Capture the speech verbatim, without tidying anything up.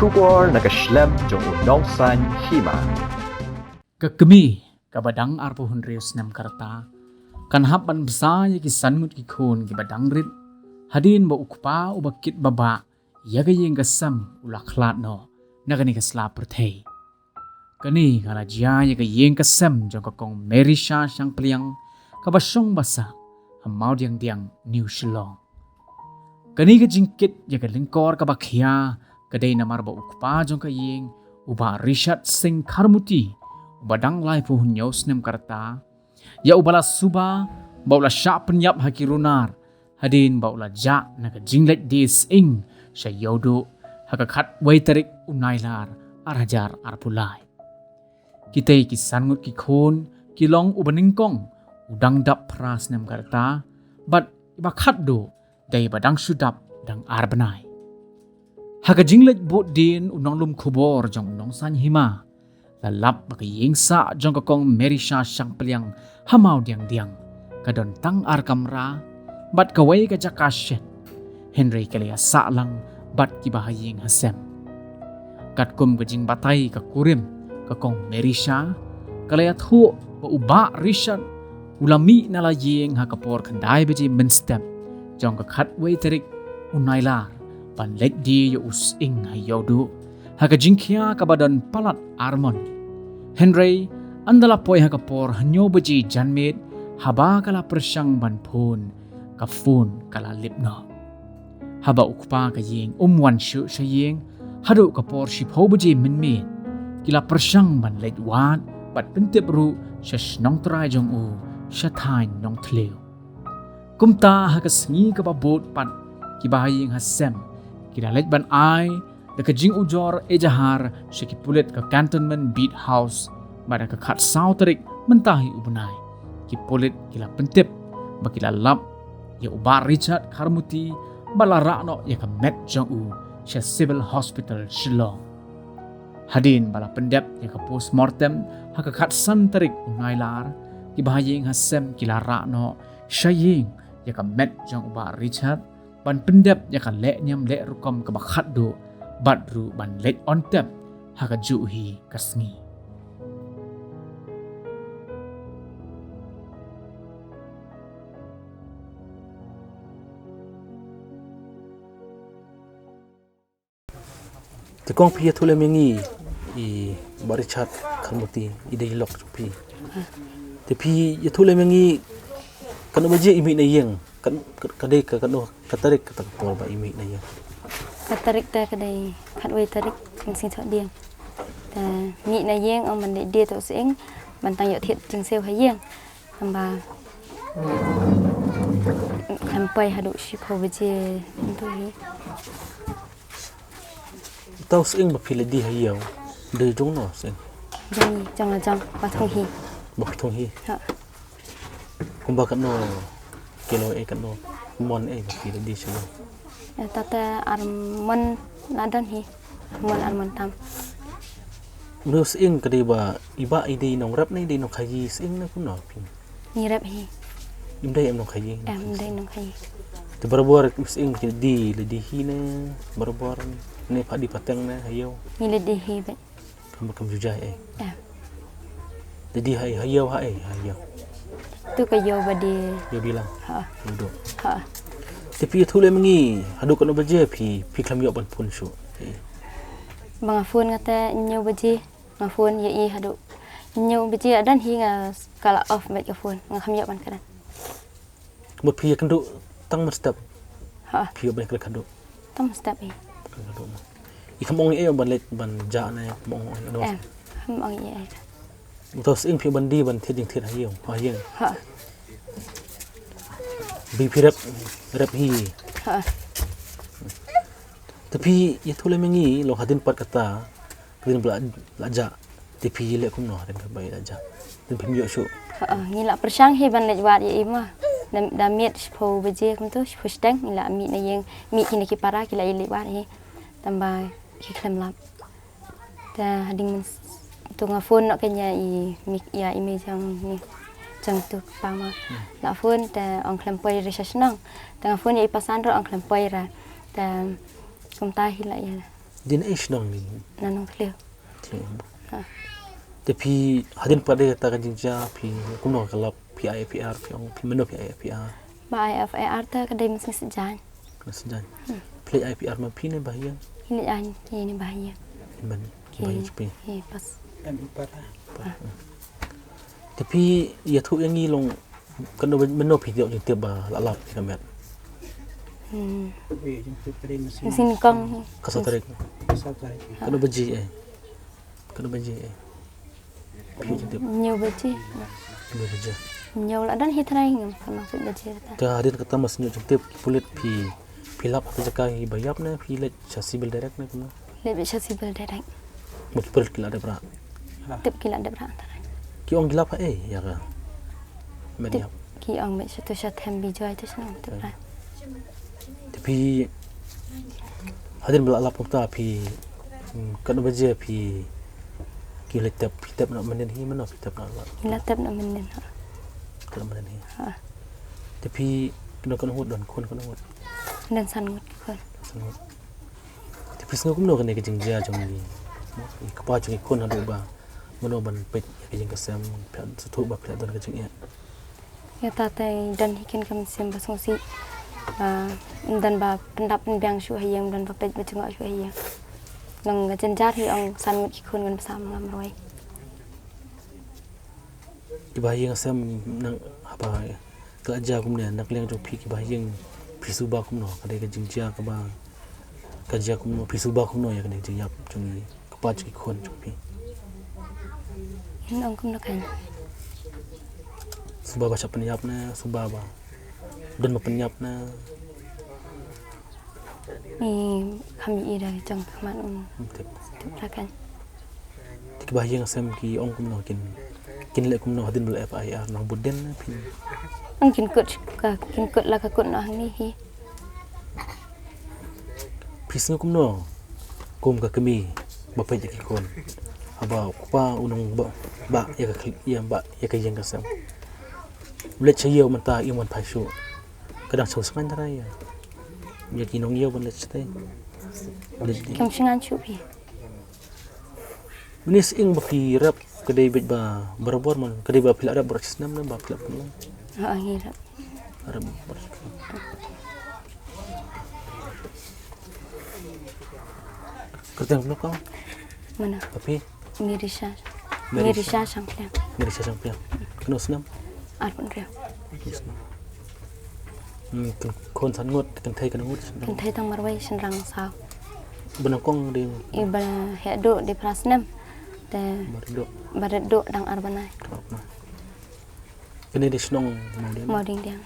Khubor na ka shlem jong u Nongsaiñ Hima. Ka kmie kaba dang arphew hynriew snem ka rta kan hap ban bsa ïa ki san ngut ki khun kiba dang rit hadien ba u kpa uba kit ba bah ïa ka ïing ka sem u la khlad noh na kane ka sla pyrthei. Kane ka la jia ïa ka ïing ka sem jong ka Kong Merisha Shangpliang kaba shong ba sah ha Mawdiangdiang, New Shillong. Kane ka jingkit ïa ka lyngkor kaba khia ka dei namar ba u kpa jong ka ïing, u Bah Richard Singh Kharmuti, uba dang laiphew hynñiew snem ka rta, ïa uba la suba ba u la shah pynïap ha ki runar hadien ba u la jah na ka jingleit die sying sha Ïewduh ha ka khatwei tarik u Nailar ar hajar arphew lai. Kitei ki san ngut ki khun ki long uba nyngkong u dang dap phra snem ka rta, bad iba khatduh dei ba dang shu dap dang ar bnai. Ha ka jingleit bud dien u nonglum khubor jong u Nongsaiñ Hima la lap ba ka ïing sah jong ka Kong Merisha Shangpliang ha Mawdiangdiang ka don tang ar kamra bad kawei ka jaka shet, hynrei ka la ïa sah lang bad kiba ha ïing ha sem. Katkum ka jingbatai ka kurim ka Kong Merisha, ka la ïathuh ba u Bah Richard u la mih na la ïing ha ka por khyndai baje mynstep jong ka khatwei tarik u Nailar ban leit die ïa u sying ha Ïewduh ha ka jingkhia kaba don palat ar mon. Hynrei ynda la poi ha ka por hynñiew baje janmiet, haba ka la pyrshang ban phone, ka phone ka la lip noh. Haba u kpa ka ïing um wan shuh sha ïing haduh ka por shiphew baje mynmiet, ki la pyrshang ban leit wad bad pyntip ruh sha shnong trai jong u sha thaiñ Nongthliew. Kumta ha ka sngi kaba bud pat, kiba ha ïing ha sem ki la leit ban ai da ka jingujor ejahar sha ki pulit ka Cantonment Beat House, bad ha ka khatsaw tarik mynta hi u bnai, ki pulit ki la pyntip ba ki la lap ïa u Bah Richard Kharmuti bad la rah noh ïa ka met jong u sha Civil Hospital Shillong. Hadien ba la pyndep ïa ka postmortem ha ka khatsan tarik u Nailar, kiba ha ïing ha sem ki la rah noh sha ïing ïa ka met jong u Bah Richard ban pyndep ïa ka leh niam leh rukom kaba khatduh bad ruh ban leit on tep ha kajuh hi ka sngi. Te kong, phi ïathuh lem ïa ngi, i Bah Richard Kharmuti i dei i lok jong phi. Te phi ïathuh lem ïa ngi, katno baje i mih na ïing, kat, kat, ka dei ka, katno ka tarik kata ka por ba i mih na ïing? Ka tarik te ka dei khatwei tarik, mynsngi thohdieng. Te mih na ïing ong ban leit die to sying, ban tang ïoh thied jingsiew ha ïing. Tang ba khlem poi haduh shiphew baje mynta hi. Uta u sying ba phi leit die ha ïew, dei jong no sying? Jong ngi, jong la jong, ba thung hi. Ba phi thung hi? Ha. Kumba katno kilo eh, katno mon eh ba phi leit die sha ïew? Eh, tata ar mon la don hi. Ar mon, ar mon tam. Une u sying ka dei ba i bah i dei nongrep ne i dei nongkhaii sying ne kumno phi? Ngi rep hi. Im dei em nongkhaii? Em, im dei nongkhaii. Te barabor u sying ki die, leit die hi ne barabor ne pha die pateng ne ha ïew? Ngi leit die hi beit. Kam, kam ju jai eh. Em. Leit die ha, ha ïew ha eh, ha ïew. Tu ka ïew ba die. Ïew die lang. Ha. Ïew duh. Ha. Te phi ïathuh lem ïa ngi, haduh katno baje phi, phi khlem ïoh ban phone shuh? Eh. Ba nga phone nga te hynñiew baje. Nga phone ïa i haduh hynñiew baje, adan hi nga ka la off beit ka phone, nga khlem ïoh ban kren. Mut phi ïakynduh tang mynstep? Ha. Phi ïoh ban kren haduh? Tang mynstep eh. Kren haduh ma. I khlem ong ei ei ban leit ban jah ne khlem ong ei ei? Em, khlem ong ei ei. Uta u sying phi ïoh ban die ban thied jingthied ha ïew, ha ïing? Ha. Ba phi rep, rep hi. Ha. Te phi ïathuh lem ïa ngi, long hadien pat kata, hadien ba la, la jah, te phi leh kumno hadien ba la jah? Hadien phim ïoh shuh. Ha, ngi la pyrshang hi ban leit wad ïa i ma. Da, da miet shiphew baje kumto, shiphew shiteng, ngi la mih na ïing, mih kine ki para, ki la ïa leit wad hi. Tang ba ki khlem lap. Te hadien mynstep nga phone noh kein ïa i, ïa i mei jong ngi, jong tu kpa ma. Hmm. La phone te ong khlem poi re sha shnong. Te nga phone ïa i pasan ruh ong khlem poi re. Te kumta hi la ïa. Dien ei shnong ni? Na Nongthliew. Thliew. Ha. Te phi hadien pat de kata ka jingjia phi kumno ka lap, phi ai F I R, phi ong phi mynno phi ai F I R? Ba ai F I R te ka dei mynsngi Saitjaiñ. Mynsngi Saitjaiñ. Hmm. Phi leit ai F I R ma phi ne ba ha ïing? Phi leit ai, phi ne ba ha ïing. Ban, ki, ba ha ïing phi. Ki pas. Em para. Te phi ïathuh ïa ngi long katno ba, mynno phi ïoh jingtip ba la lap ïa ka met? Hmm. Mynsngi nyngkong. Ka saw tarik. Ka saw tarik. Katno baje eh? Katno baje eh? Phi ïoh jingtip? Hynñiew baje. Hynñiew baje. Hynñiew la don hi trai ngam, katno baje ta. Te hadien kata ba shu ïoh jingtip ki pulit phi, phi lap ha ka jaka hi ba ïap ne phi leit sha civil direct ne kumno? Leit beit sha civil direct. Mo ki pulit ki la dep rah? Tip ki la dep rah trai. Ki ong ki lap ha ei ïa ka met ïap? Ki ong beit sha tu sha them Bijoy tu sha nang tip rah. Te phi hadien ba la lap kumta phi, hmm, katno baje phi, ki leit tep, phi tep na mynnin hi mynno phi tep na la? Ki la tep na mynnin ha. Tep na mynnin hi. Ha. Te phi katno, katno ngut don khun, katno ngut? Don san ngut ki khun. San ngut. Te phi sngew kumno kane ka jingjia jong i kpa jong ki khun haduh ba mynno ban peit ïa ka ïing ka sem, phi sngewthuh ba phi la don ka jingeh? Ïa kata te don hi kin ka mynsiem ba sngewsih ba ym don ba pyndap pynbiang shuh ha ïing, ym don ba peit ba jngoh shuh ha ïing. Long ka jynjar hi ong san ngut ki khun ngan bsa ma nga marwei. Kiba ha ïing ha sem nang haba ka la jia kumne na ka liang jong phi kiba ha ïing phi suba kumno, ka dei ka jingjia kaba ka jia kumno, phi suba kumno ïa kane ka jingïap jong i kpa jong ki khun jong phi? Ngan ong kumno kan? Suba ba shah pynïap ne suba ba don ba pynïap ne? Ngi kham ïohi da ka jong ka khmat um. Ym tip. Tip ra kan. Te kiba ha ïing ha sem ki ong kumno, kin, kin leh kumno hadien ba la F I R, nang bud dien ne phin? Ong kin kut ka, kin kut la ka kut noh hangne hi. Phi sngew kumno kum ka kmie ba peit ïa ki khun? Haba u kpa u nang ba, ba ïa ka khlieh, ïa ba ïa ka ïing ka sem. U leit sha ïew mynta ïa u man phai shuh. Ka dang shu sngain trai ïa. Ïa ki nongïew ban leit shatei. Kim sngain shuh phi. Mynne sing ba phi rep ka dei beit ba barabor man, ka dei ba phi la rep baroh shi snem ne ba phi la pynlong? Ha, ngi rep. Rep baroh shi snem. Kyrteng kumno kong? Mano? Ba phi? Mirisha. Mirisha. Mirisha Shangpliang. Mirisha Shangpliang. Katno snem? Arphew hynriew. Arphew hynriew snem. Hmm, khun san ngut, kynthei katno ngut? Kynthei tang marwei, shynrang saw. Ba nyngkong dei? I ba heh duh dei phra snem. Te ba rit duh, ba rit duh dang ar bnai. Ar bnai. Kane dei shnong Mawdiang? Mawdiang.